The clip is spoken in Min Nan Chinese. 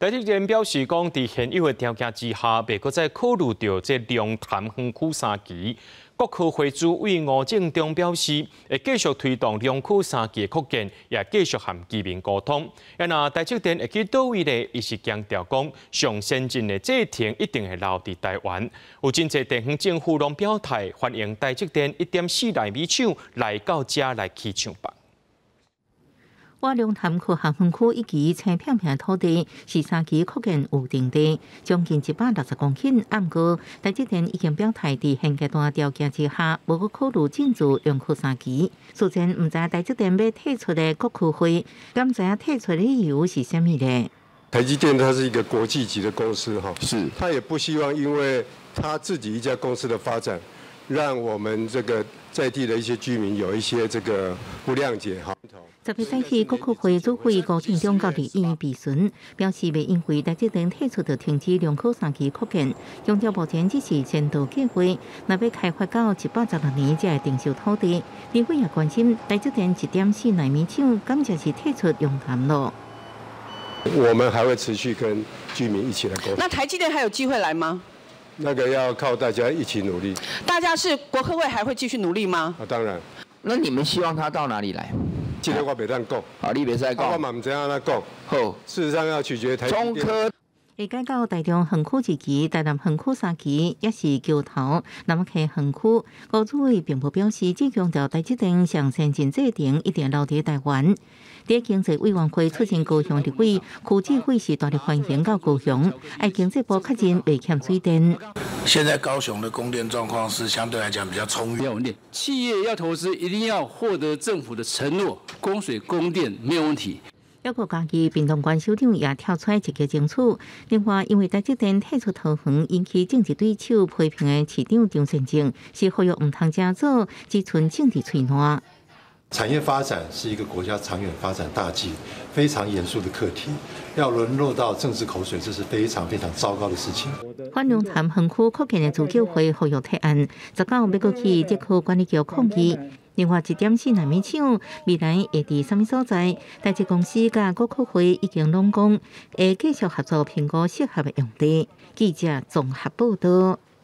台積電表示講，佇現有的條件之下，袂閣再考慮著這龍潭園區三期。國科會主委吳政忠表示，會繼續推動龍區三期的擴建，也繼續和居民溝通。啊，若台積電會去佗位咧，伊是強調講，上先進的製程一定會留佇台灣。有真濟地方政府攏表態歡迎台積電1.4納米廠來到遮來起廠房。倚龍潭科學園區一期青片片土地是三期擴建預定地，將近160公頃。毋過台積電已經表態，佇現階段條件之下，無閣考慮進駐龍區三期。事前毋知台積電欲退出的國科會，敢知影退出的理由是啥物咧？台積電它是一個國際級的公司，哈，它也不希望因為它自己一家公司的發展，讓我們這個在地的一些居民有一些這個不諒解，哈。10日早起，國科會主委吳政忠到立院備詢，表示袂因為台積電退出就停止龍區三期擴建，強調目前只是先導計劃，若欲開發到116年才會成熟土地。立委也關心台積電1.4納米廠，敢真是退出龍潭囉？我們還會持續跟居民一起來溝通。那台積電還有機會來嗎？那個要靠大家一起努力。大家是國科會還會繼續努力嗎？啊，當然。那你們希望他到哪裡來？這個我袂當講。好，你袂使講。我嘛毋知按怎講。好，事實上要取決台積電。中科會改到台中園區二期、台南園區三期，抑是橋頭南溪園區。吳主委並無表示，只強調台積電上先進製程一定留佇台灣。佇經濟委員會出身高雄立委柯志偉是大力歡迎到高雄，愛經濟部確認袂欠水電。現在高雄的供電狀況是相對來講比較充裕。要穩定，企業要投資，一定要獲得政府的承諾，供水供電沒有問題。抑閣嘉義屏東縣首長也跳出來積極爭取。另外，因為台積電退出桃園，引起政治對手批評的市長張善政，是呼籲毋通這做，只賰政治喙瀾。產業發展是一個國家長遠發展大計，非常嚴肅的課題。要淪落到政治口水，這是非常非常糟糕的事情。反龍潭園區擴建的自救會呼籲提案，19欲閣去竹科管理局抗議。另外，1.4納米廠未來會佇啥物所在？台積公司佮國科會已經攏講會繼續合作評估適合的用地。記者綜合報道。